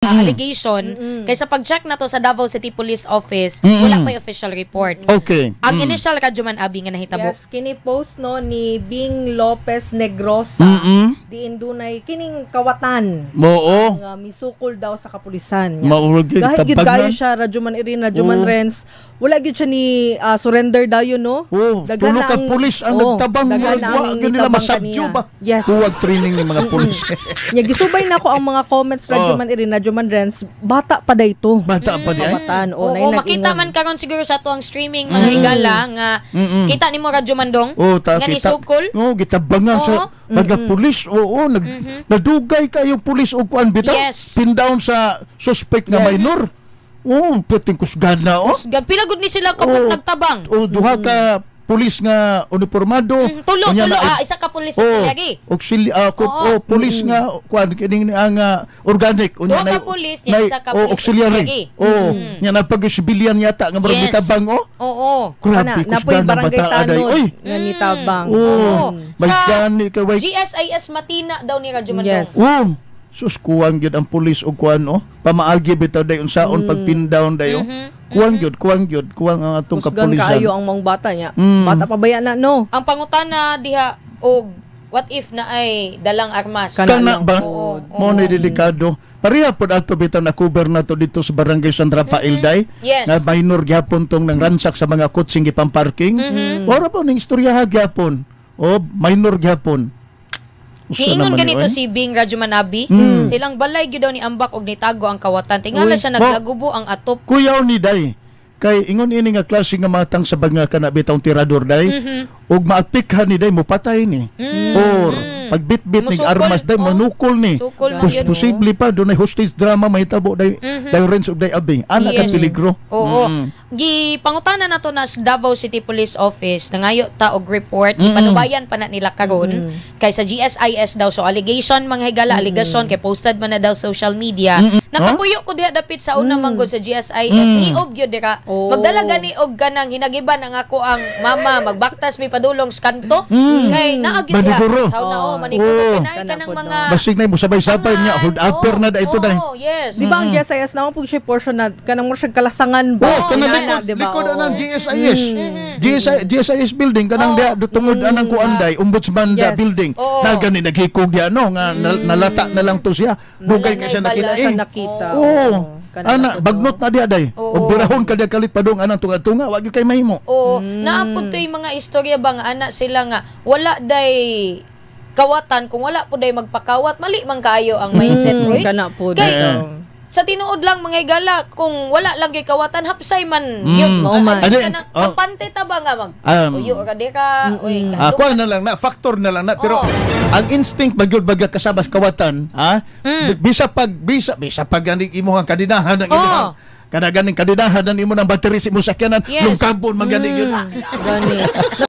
Allegation kaysa pag-check na to sa Davao City Police Office, wala pa official report. Ang initial, Radyoman Abi, nga nahitabo. Yes, kini post, no, ni Bing Lopez Negrosa. Diin dunay kining kawatan. Oo. Nga misukol daw sa kapulisan niya. Maurag gyud Gahit gyud tabangan. kayo siya, Radyoman Irene, Radyoman Renz. Wala gyud siya ni surrender dayon, no? Oh, Daghan tulo na ka pulis ang nagtabang, daghan na wa ang gyud nila nitabang masabyo kaniya. ba. Yes. Kuwag training ni mga pulis. Nya gisubay na ko ang mga comments, Radyoman Irene, Radyoman Renz, bata pa dayto. Bata pa di ay. Kabataan o Oo, nay makita man karon siguro sa tuang streaming, mga higala, nga kita nimo, Radyo Mandong, Oh, ta nga kita. nisukol. Oh, gitabangan sa mga pulis. Oo, nadugay kayong pulis og kuan bitaw. Pin down sa suspect nga minor. Oh, piting kusgana oh. Gan pila gud ni sila kapag nagtabang. Oh, duha ka pulis nga uniformado. Tulo, Unya tulo, na- isa ka pulis Oh, auxiliary. oh, pulis nga kuan kining ang organic, unya Duha ka pulis, niya isa ka oh, pulis auxiliary. auxiliary. Oh, nya napag civilian yata nga murag mitabang oh. Kana, Grabe napoy kusgana barangay bata aday. tanod Oy. nga nitabang. Oh, may Sa gani ka way. GSIS Matina daw ni Radyo Mandong. Yes. Oh, sus, kuwang gyud ang pulis og kuan oh. Pamaagi bitaw day unsaon pag pin down day oh. Kuwang gyud, kuwang gyud, kuwang ang atong Kusgan kapulisan. kaayo ang mga bata niya. Bata pa baya na, no? Ang pangutana diha og what if na ay dalang armas? Kana Kana lang ba? Oo, Mo ni delikado. Pareha pod ato bitaw na cover na to dito sa Barangay San Rafael day. Na minor gyapon tong nang ransak sa mga kotseng gipang-parking. Ora po ning istorya ha gyapon. Oh, minor gyapon. Usa Niingon naman ni, ganito oy. si Bing, Radyo Manabi, silang balay gyud daw ni ambak og nitago ang kawatan. Tingala Uy. siya naglagubo ang atop. Kuyaw ni day. Kay ingon ini nga klase nga matang sa banga kana bitawng tirador day. Ug maapikhan ni day, mopatay ni. Or pagbitbit nig Musukol, armas day, oh. manukol ni. Sukol man yun. Posible pa dunay hostage drama mahitabo day, day Renz ug day Abi. Ana ka peligro. Oo. Gipangutana na to na sa Davao City Police Office, nangayo ta og report, ipanubayan pa na nila karon kay sa GSIS daw. So allegation, mga higala, allegation kay posted man na daw social media. Nakapuyo ko diha dapit sa una manggod sa GSIS, niob gyud dira. Magdala gani og kanang hinagiban ang ako ang mama, magbaktas mi padulong sa kanto kay naa gyud diha. Maniguro. Sa una oh, maniguro kay naay Kana kanang pod, mga no? Basig na mo sabay-sabay niya, hold upper na da ito day. Oo, yes. Di ba ang GSIS naman pug siya portion na kanang mo siya kalasangan ba? Oh, kanang Inana, likod, di ba? likod Oo. anang GSIS. GSI, GSIS building kanang diha tungod anang kuan day, ombudsman da building. Na gani naghikog diha no nga nalata na lang to siya. Dugay Wala ka siya na'y nakita bala. Siya eh. nakita. Oo. Kana Ana, na to, bagnot na diha day. Og birahon ka diha kalit padung anang tunga-tunga, wa gyud kay mahimo. Oo, naapod to yung mga istorya ba nga ana sila nga wala day kawatan, kung wala po day magpakawat, mali man kaayo ang mindset oy. Kana po. Kay, dito. Sa tinuod lang, mga higala, kung wala lang gyud kawatan, hapsay man gyud. Mao man. Ay, Adi, kanang oh. kampante ta ba nga mag uyo ka di ka, uy, Ah, kahadlok. kuha na lang na, factor na lang na, pero ang instinct magyud baga kasabas kawatan, ha? Bisa pag ganing imong ang kadinahan ng imong kada ganing kadinahan ng imo ng battery sa imong sakyanan, lungkabon man gani yun. Gani.